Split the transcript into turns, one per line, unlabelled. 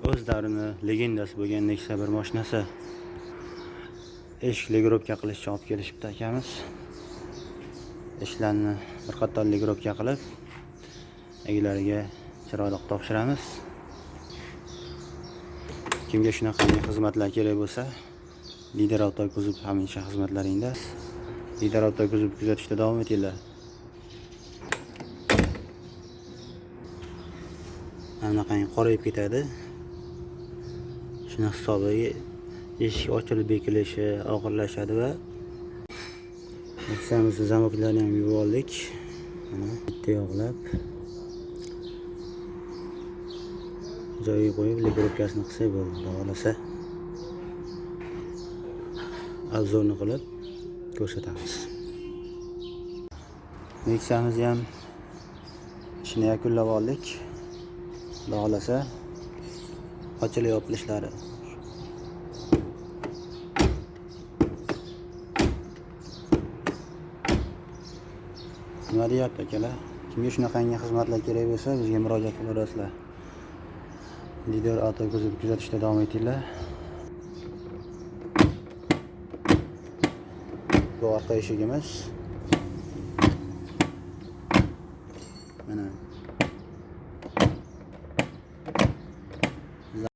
O'z davrini legendasi bo'lgan Nexia 1 mashinasi. Eshik legirovka qilish uchun olib kelishibdi akamiz. Eshiklarni bir qator legirovka qilib, egalariga chiroyli topshiramiz. Kimga shunaqa xizmatlar kerak bo'lsa, Lider Avto Kuzov hamisha xizmatlaringda. Lider Avto Kuzov kuzatishda davom etinglar. Bunaqangi qorayib ketadi. Shuni hisobiga eshik ochilib bekilishi og'irlashadi va Nexia'mizni zamoklarini ham yuvib oldik. Mana bitta yog'lab joyiga qo'yib legirovkasini qilsak bo'ldi. Xudo xohlasa obzorni qilib ko'rsatamiz. Nexia'mizni ham ishini yakunlab oldik. Xudo xohlasa ochilib yopilishlari. Nima deyapti akalar? Kimga shunaqangi xizmatlar kerak bo'lsa, bizga murojaat qilaverasizlar. Lider Avto Kuzov kuzatishda davom etinglar. Bu orqa eshigimiz. Mana